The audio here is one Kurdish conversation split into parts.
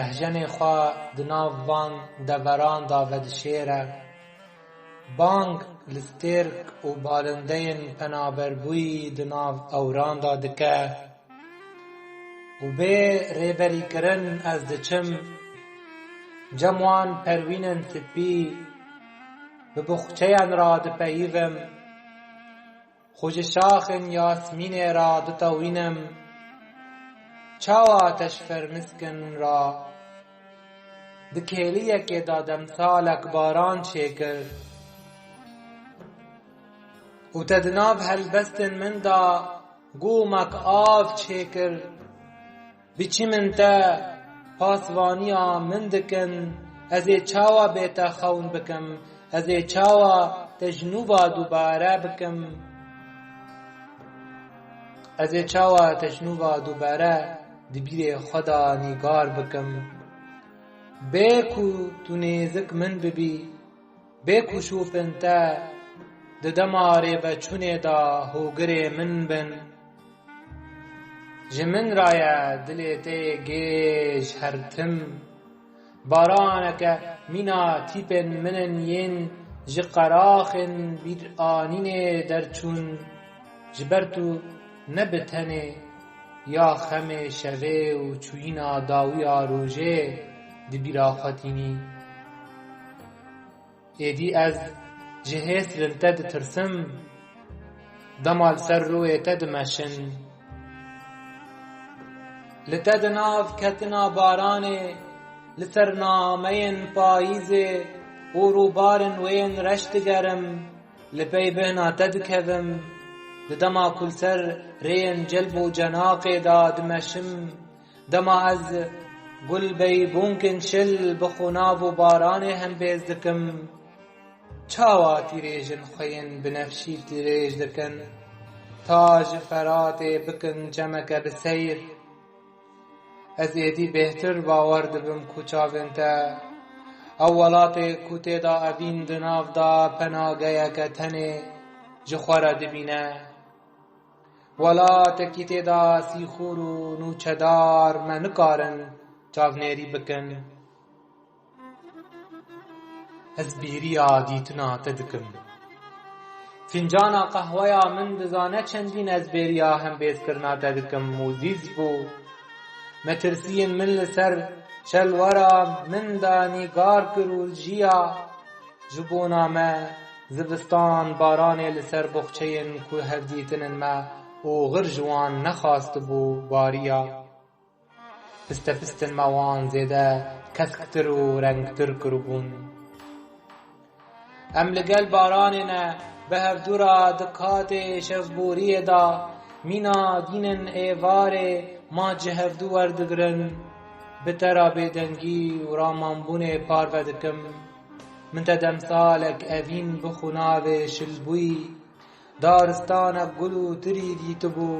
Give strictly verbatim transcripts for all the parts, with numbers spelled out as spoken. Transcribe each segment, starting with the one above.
Rehjenê xwe di nav van deveran de vedişêre. Bang li stêrk û balindeyên penaberbûyî di nav ewran de dike. Û bê rêberîkirin ez diçim, cem wan perwînên spî, bi buxçeyan re dipeyivim, xwe ji şaxên yasmînê re ditewînim. Çawa te ji fermiskin re di kêliyekê de demsalek baran çêkir û te di nav helbestên min de gomek av çêkir. Biçî min te pasvaniya min dikin, ez ê çawa bê te xewn bikim, ez ê çawa te ji nû ve dubare bikim, ez ê çawa te ji nû ve dubare di bîrê xwe de nîgar bikim. Bê ku tu nêzik min bibî, bê ku şûfên te di dema rêveçûnê de hogirê min bin. Ji min re ye dilê te yê gêj her tim. Baraneke mîna tîpên min in yên ji qeraxên bîranînê derçûn. Ji ber tu ne bi tenê ya xemê şevê û çûyîna dawiya rojê di bîra xwe tînî. Êdî ez ji hêsrên te ditirsim, dema li ser rûyê te dimeşin. Li te di nav ketina baranê, li ser nameyên payîzê û rûbarên wê yên reş digerim, li pey bêhna te dikevim, di dema ku li ser rêyên celb û cenaqê de dimeşim, dema ez gul beybûnkên şil bi xunav û baranê hembêz dikim, çawa tîrêjên xwe yên binefşî tîrêj dikin, ta ji Feratê bikin çemeke bi seyr. Ez êdî bêhtir bawer dibim ku çavên te, ew welatê ku tê de evîn di nav de penageyeke tenê ji xwe re dibîne. Welatekî tê de sîxûr û nûçedar me nikarin çavnêrî bikin. Ez bêriya dîtina te dikim. Fincana qehweya min dizane çendîn ez bêriya hembêzkirina te dikim û zîz bû. Metirsiyên min li ser şelwera min de nîgar kir û jiya. Ji bona me zivistan baranê li ser boxçeyên ku hevdîtinên me oxir ji wan nexwastibû bariya. Pistepistên me wan zêde kesktir û rengtir kiribûn. Em li gel baranê ne, bi hevdû re di katê şevboriyê de mîna dînên êvarê ma ji hevdû werdigirin. Bi te re bêdengî û ramanbûnê parve dikim. Min te demsalek evîn bi xunavê şilbûyî, daristanek gul û tirî dîtibû.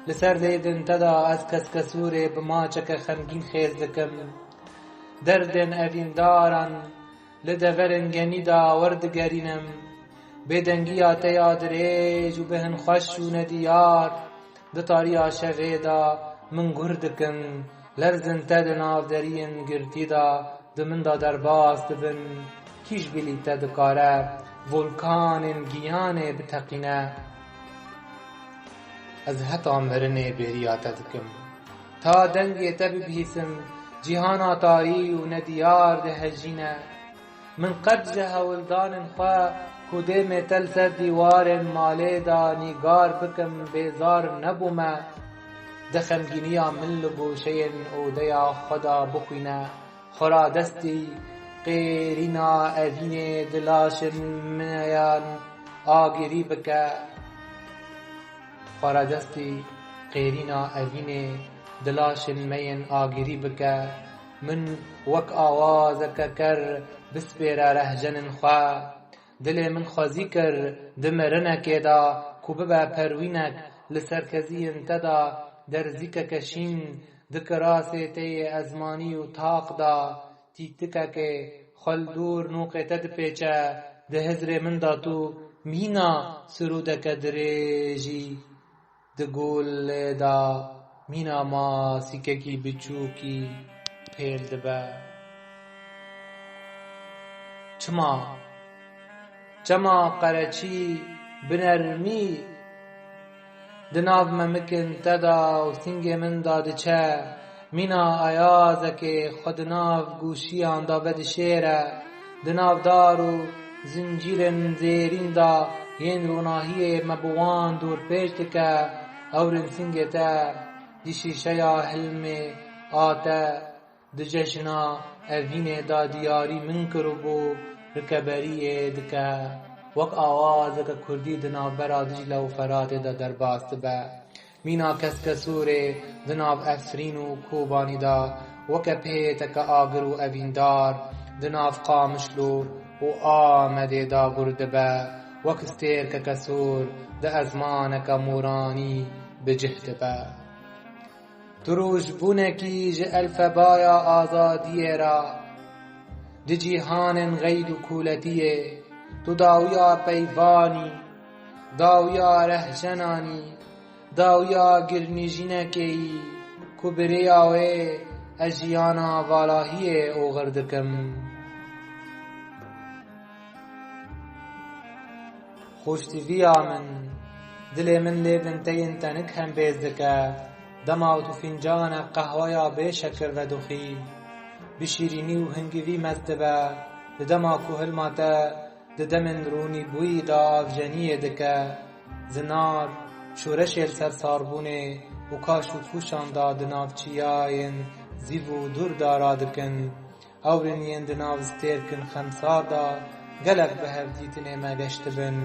Li ser lêvên te de ez keskesûrê bi maçeke xemgîn xêz dikim. Derdên evîndaran li deverên genî de werdigerînim. Bêdengiya te ya dirêj û bêhnxweş û nediyar di tariya şevê de min guh dikin. Lerzên te di nav deriyên girtî de di min de derbas dibin. Kî ji bilî te dikare volkanên giyanê biteqîne? Ez heta mirinê bêriya te dikim. Ta dengê te bibihîsim, cîhana tarî û nediyar dihejîne. Min qet ji hewldanên xwe ku dêmê te li ser dîwarên malê de nîgar bikim bêzar nebûme. Di xemgîniya min li goşeyên odeya xwe de bixwîne. Xweradestî qêrîna evînê di laşên me yan agirî bike. Xweradestî qêrîna evînê di laşên me yên agirî bike. Min wek awazeke ker bispêre rehjenên xwe. Dilê min xwezî kir di mirinekê de ku bibe perwînek li ser keziyên te de derzîkeke şîn di kirasê te yê ezmanî û taq de tîtikekê xwe li dûr nûqê te dipêçe, di hizrê min de tu mîna sirûdeke dirêjî di gulê de mîna masîkekî biçûkî. hêl dibe. Çima? Çema qereçî bi nermî di nav memikin te de û singê min de diçe, mîna ayazekê xwe di nav gûşiyan de vedişêre, di nav dar û zincîrên zêrîn de yên ronahiyê me bi wan dûrpêç dike, ewrin singê te di şîşeya hilmê a te di cejna evînê de diyarî min kiribû, rikeberiyê dike, wek awazeke kurdî di navbera Dîcle û Feratê de derbas dibe. Mîna keskesûrê di nav Efrîn û Kobanî de, weke pêteke agir û evîndar di nav Qamişlo û Amedê de gur dibe, wek stêrkeke sor di ezmaneke moranî bi cih dibe. Tu rojbûnekî ji elfebaya azadiyê re, di cîhanên xeyd û kûletiyê, tu dawiya peyvanî, dawiya rehjenanî, dawiya girnîjînekê yî ku bi rêya wê ez jiyana valahiyê oxir dikim. Xweştiviya min, dilê min lê bin teyên tenik hembêz dike. Dema tu fîncane qehweya bê şekir vedoxî, bi şîrînî û hingivî mest dibe, di dema ku hilma te di demên rûnîbûyî de avjeniyê dike, zinar, şoreşê li ser sarbûnê û kaş û fûşan de di nav çiyayên zîv û dûr de radikin. Ewrên yên di nav stêrkin xemsar de gelek bi hev dîtinê me geştibin.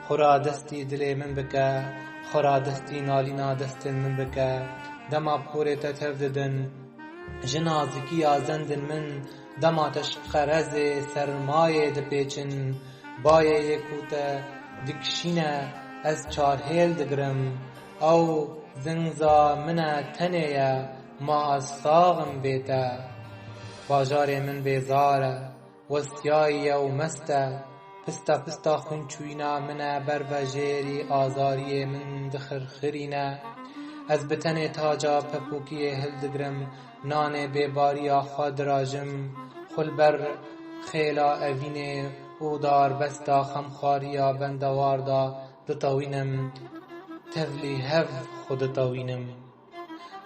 Xwera destî dilê min bike, xwera destî nalîna destên min bike. Dema porê te tev didin, ji nazikiya zendin min, dema te ji qerezê sermayê dipêçin, bayê yê ku te dikişîne, ez çarhêl digirim. Ew zingza min e, tenê ye, ma ez sax im bê te. Bajarê min bêzar e, westiyayî ye û mest e. Pista pista xwînçûyîna min e, ber vejêrî azariyê min dixirxirîne. Ez bi tenê taca pepûkiyê hildigirim, nanê bêbariya xwe dirajim, xwe li ber xêla evînê û darbesta xemxwariya bendewar de ditewînim, tevlî hev xwe ditewînim.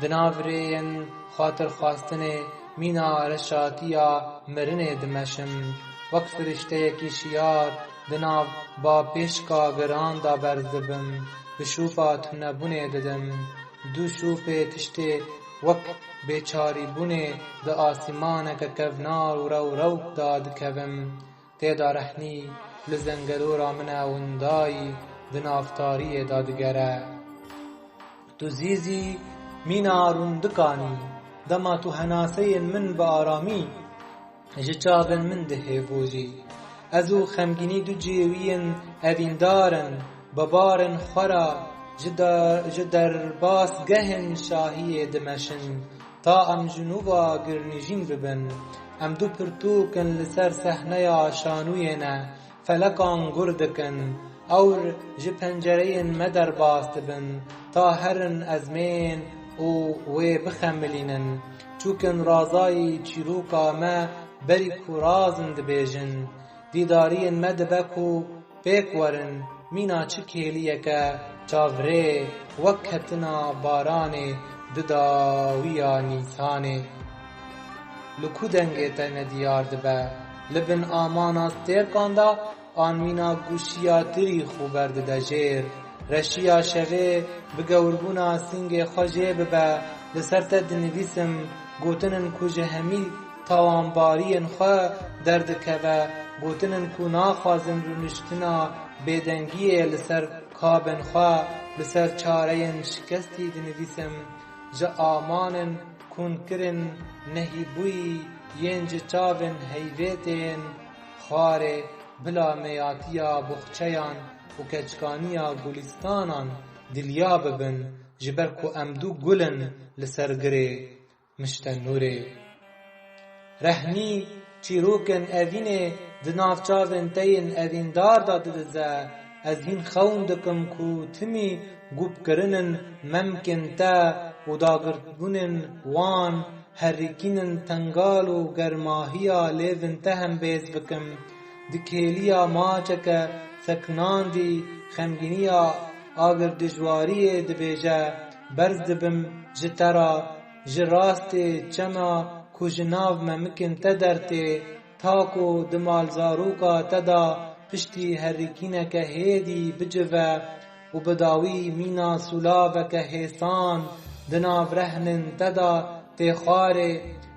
Di nav rêyên xatirxwastinê mîna reşatiya mirinê dimeşim. Wek firişteyekî şiyar di nav bapêşka giran de berz dibim, bi şûfa tunebûnê didim. Du şûfê tiştê wek bêçarîbûnê di asîmaneke kevnar û rewrewk de dikevim. Tê de rehnî li zengelora min e windayî di nav tariyê de digere. Tu zî zî mîna rûndikan î, dema tu henaseyên min bi aramî ji çavên min dihêvojî. Ez û xemgînî du cêwiyên evîndar in, bi barên xwe re ji de-, ji derbasgehên şahiyê dimeşin. Ta em ji nû ve girnîjîn bibin. Em du pirtûk in li ser sehneya şanûyê ne, felekan gur dikin. Ewr ji pencereyên me derbas dibin, ta herin ezmên û wê bixemilînin. Çûkin razayî çîroka me berî ku razin dibêjin. Dîdariyên me dibe ku pêk werin, mîna çi kêliyeke çavrê wek ketina baranê di dawiya Nîsanê. Li ku dengê te nediyar dibe? Li bin amana stêrkan de an mîna gûşiya tirî xwe berdide jêr? Reşiya şevê bi gewrbûna singê xwe jê bibe, li ser te dinivîsim, gotin in ku ji hemî tawanbariyên xwe derdikeve, gotin in ku naxwazin rûniştina bêdengiyê li ser kabên xwe, li ser çareyên şikestî dinivîsim, ji amanên kûnkirin nehîbûyî yên ji çavên heyvêtên xwarê bila meyatiya boxçeyan û keçkaniya gulîstanan diliya bibin, ji ber ku em du gul in li ser girê miştenûrê. Rehnî çîrokên evînê di nav çavên te yên evîndar de didize. Ez hîn xewn dikim ku timî gupkirinên memkên te û dagirtbûnên wan herikînin tengal û germahiya lêvin te hembêz bikim. Di kêliya maçeke seknandî xemgîniya agir dijwariyê dibêje, berz dibim ji te ra, ji rastê çema ku ji nav memikin te dertê, ta ku di malzaroka te de piştî herikîneke hêdî bicive û bi dawî mîna sûlaveke hêsan di nav rehnin te de tê xwarê,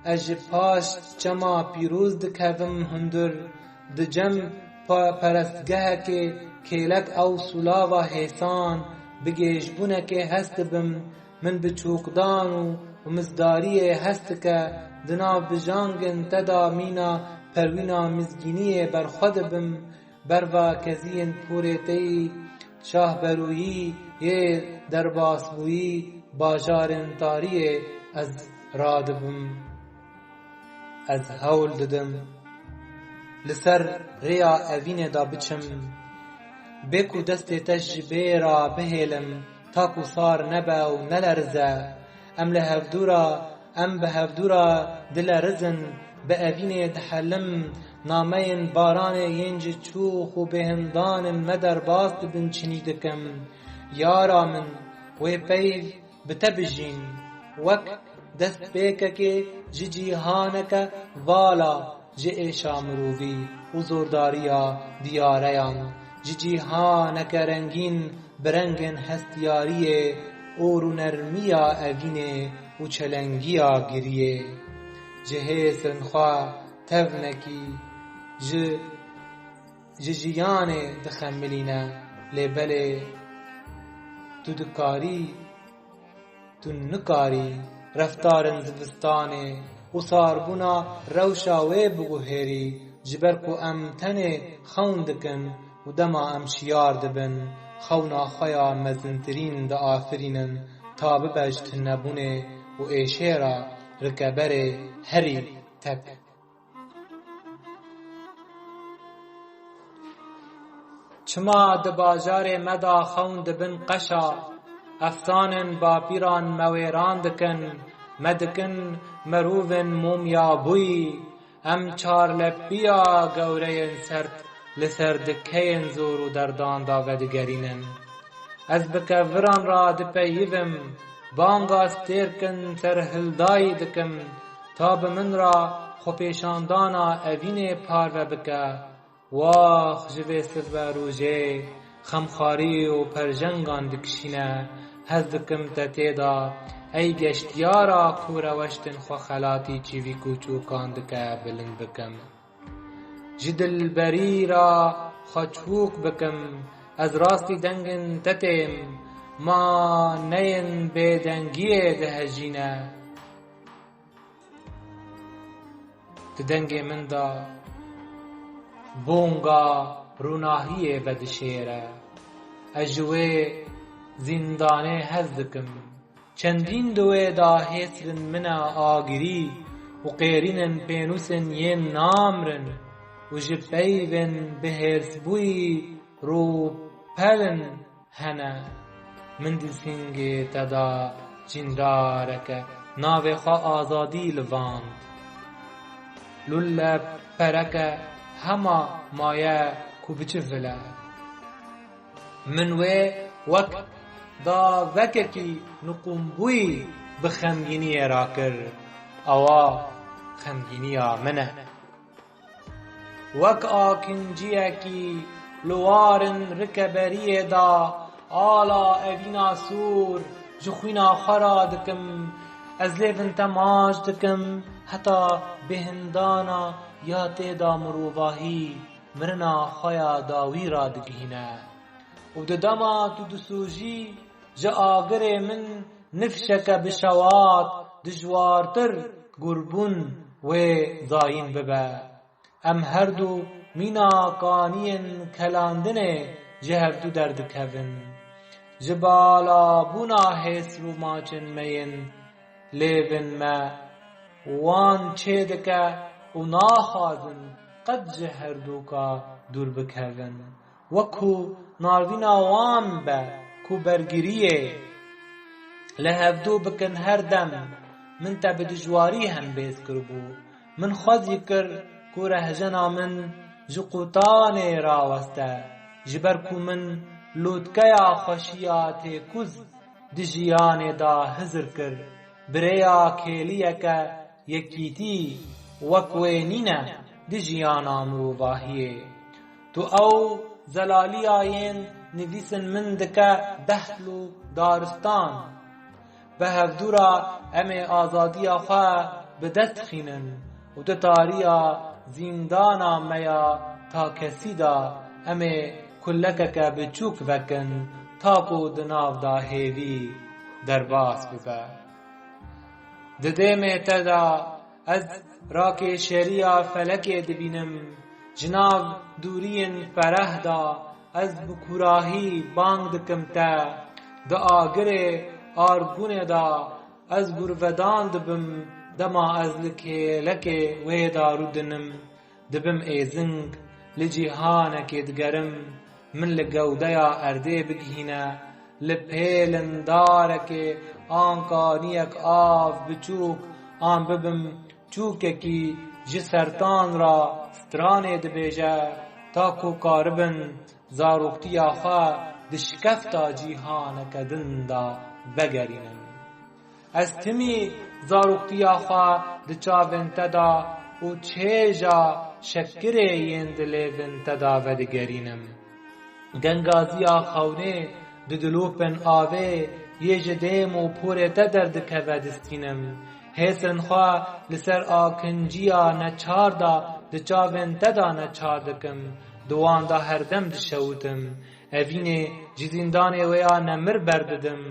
ez ji paş çema pîroz dikevim hundir, di cem pa-, perestgehekê kêlek ew sûlava hêsan bi gêjbûnekê hez dibim. Min bi çûkdan û, û mizdariyê hez dike, di nav bijangên te de mîna perwîna mizgîniyê berxwe dibim, berva keziyên pûrê te yî şahberûyî yê derbasbûyî bajarên tariyê ez radibim. Ez hewl didim li ser rêya evînê de biçim. Bê ku destê te ji bê re bihêlim, ta ku sar nebe û nelerize. Em li hevdû re, em bi hevdû re dilerizin, bi evînê dihelim, nameyên baranê yên ji çûx û bêhindanên me derbas dibin çinî dikim. Yara min, wê peyv bi te bijîn, wek destpêkekê ji cîhaneke vala, ji êşa mirovî û zordariya diyareyan, ji cîhaneke rengîn bi rengên hestiyariyê û rûnermiya evînê û çelengiya giriyê. Ji hêsên xwe tevnekî ji ji jiyanê dixemilîne, lê belê tu dikarî, tu nikarî reftarên zivistanê û sarbûna rewşa wê biguhêrî, ji ber ku em tenê xewn dikin û dema em şiyar dibin, xewna xwe ya mezintirîn diafirînin, ta bibe ji tunebûnê û êşê re rikeberê herî tek. Çima di bajarê me de xewn dibin qeşa, efsanên bapîran me wêran dikin, me dikin merovên momyabûyî, em çarlepiya gewreyên serd li ser dikeyên zor û derdan de vedigerînin. Ez bi keviran re dipeyivim, banga stêrkin serhildayî dikim, ta bi min re xwepêşandana evînê parve bike. Wax ji vê sivbe rojê xemxarî û perjengan dikişîne, hez dikim te tê de, ey geştiyara ku reweştên xwe xelatî çîvîk û çûkan dike, bilind bikim. Ji dilberî re xwe çûk bikim, ez rastî dengên te têm, ma neyên bêdengiyê dihejîne. Di dengê min de bonga rûnahiyê vedişêre. Ez ji wê zîndanê hez dikim. Çendîn di wê de hêsrên min e agirî û qêrînên pênûsên yên namirin û ji peyvên bihêrsbûyî rûpelin hene. Min di sîngê te de cîndareke navê xwe azadî livand. Lûle pereke hema maye ku bicivile. Min wê wek davekekî niqûmbûyî bi xemgîniyê rakir. Ewa xemgîniya min e. Wek akinciyekî li warên rikeberiyê de ala evîna sûr ji xwîna xwe radikim. Ez lêvin te maç dikim heta bêhindana ya tê de mirovahî mirina xwe ya dawî radigihîne. Û di dema tu disûjî, ji agirê min nifşeke bi şewat dijwartir gurbûn wê zayîn bibe. Em her du mîna kaniyên kelandinê ji hevdû derdikevin. Ji balabûna hês rûmaçên me yên lêvên me wan çêdike û naxwazin qet ji herdûka dûr bikevin. Wek ku narvîna wan be ku bergiriyê li hevdû bikin her dem, min te bi dijwarî hembêz kiribû. Min xwezî kir ku rehjena min ji qutanê raweste, ji ber ku min lûtkeya xweşiya têkuz di jiyanê de hizir kir. Bi rêya kêliyeke yekîtî wek wê nîne di jiyana mirovahiyê. Tu ew zelaliya yên nivîsin min dike dehl û daristan. Bi hevdû re em ê azadiya xwe bi dest xînin û di tariya zîndana me ya takesî de em ê kulekeke biçûk vekin, ta ku di nav de hêvî derbas bibe. Di demê te de ez rakê şeriya felekê dibînim, ji nav dûriyên fereh de ez bi kûrahî bang dikim te. Di agirê argûnê de ez gurvedan dibim, dema ez li kêlekê wê de rûdinim. Dibim êzing, li cîhanekê digerim, min li gewdeya erdê bigihîne, li pêlindarekê an kaniyek av biçûk, an bibim çûkekî ji sertan re stranê dibêje, ta ku karibin zaroktiya xwe di şikefta cîhaneke din de vegerînin. Ez timî zaroktiya xwe di çavên te de û çêja şekirê yên di lêvên te de vedigerînim. Gengaziya xewnê di dilopên avê yê ji dêm û porê te derdikeve distînim. Hêsên xwe li ser akinciya neçar de di çavên te de neçar dikim, di wan de herdem dişewitim. Evînê ji zîndanê wê ya nemir berdidim,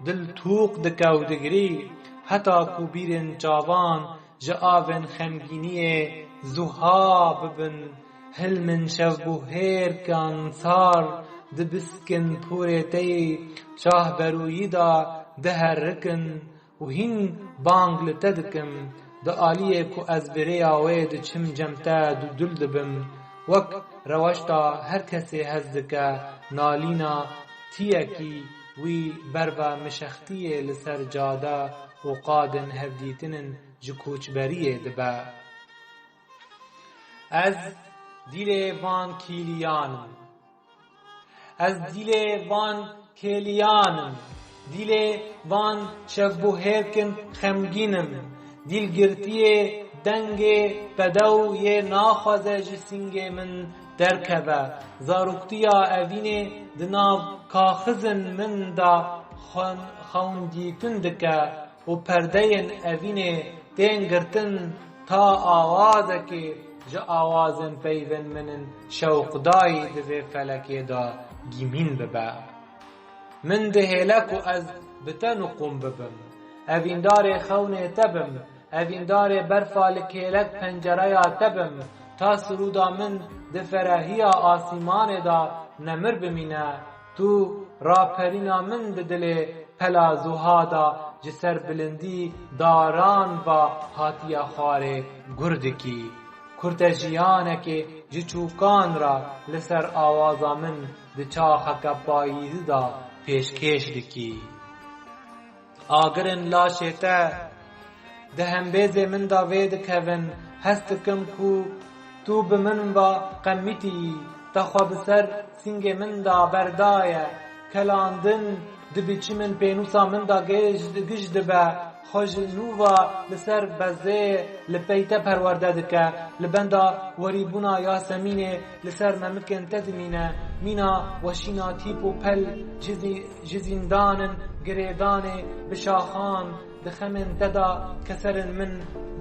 dil tûq dike û digirî, heta ku bîrên çavan ji avên xemgîniyê zuha bibin, hilmên şevbûhêrkan sar dibiskin porê te yî, çah berûyî de diherikin. Û hîn bang li te dikim, di aliyê ku ez bi rêya wê diçim cem te dûdil dibim. Wek reweşta her kesê hez dike, nalîna tiyekî wî berve mişextiyê li ser cade û qadên hevdîtinin ji koçberiyê dibe. Ez dîlê van kîliyan im. Ez dîlê van kêliyan im, dîlê van şevbûhêrkin xemgîn im, dîlgirtiyê dengê bedew yê naxwaze ji sîngê min derkeve. Zaroktiya evînê di nav kaxizin min de xwen-, xewndîtin dike. û perdeyên evînê tên girtin, ta awazekê ji awazên peyvên min in şewqdayî di vê felekê de gîmîn bibe. Min dihêle ku ez bi te niqûm bibim, evîndarê xewnê te bim, evîndarê berfa li kêlek pencereya te bim, ta sirûda min di ferehiya asîmanê de nemir bimîne. Tu raperîna min di dilê pela zuha de ji ser bilindî daran ve hatiye xwarê gur dikî. Kurte jiyanekê ji çûkan re li ser awaza min di çaxeke payîzî de pêşkêş dikî. Agirên laşê te di hembêzê min de vê dikevin, hest dikim ku tu bi min ve qemitî yî, te xwe bi ser sîngê min de berdaye, kelandin di biçimên pênûsa min de gêj-, gij dibe, xwe ji nû ve li ser bezê li pey te perwerde dike, li benda werîbûna Yasemînê li ser memikên te dimîne, mîna weşîna tîp û pel ji zî-, ji zîndanin girêdanê bi şaxan, di xemên te de keserên min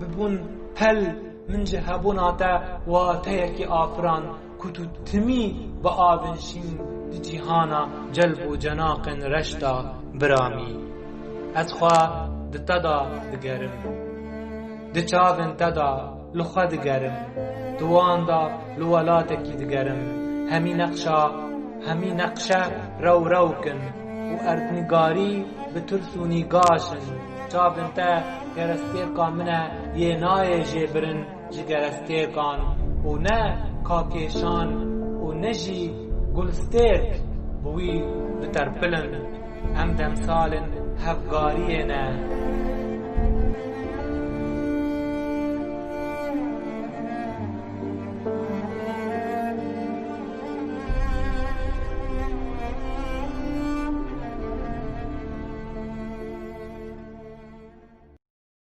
bibûn pel, min ji hebûna te wateyekî afiran, ku tu timî bi avên şîn di cîhana celb û cenaqên reş de biramî. Ez xwe di te de digerim. Di çavên te de li xwe digerim. Di wan de li welatekî digerim. Hemî neqşa, hemî neqşe rew rew kin û erdnigarî bi tirs û nîgaş in. Çavên te gerestêrka min e, yê nayê jêbirin ji gerestêrkan û ne kakêşan û ne jî gulstêrk bi wî biterpilin. Em demsalên hevgariyê ne.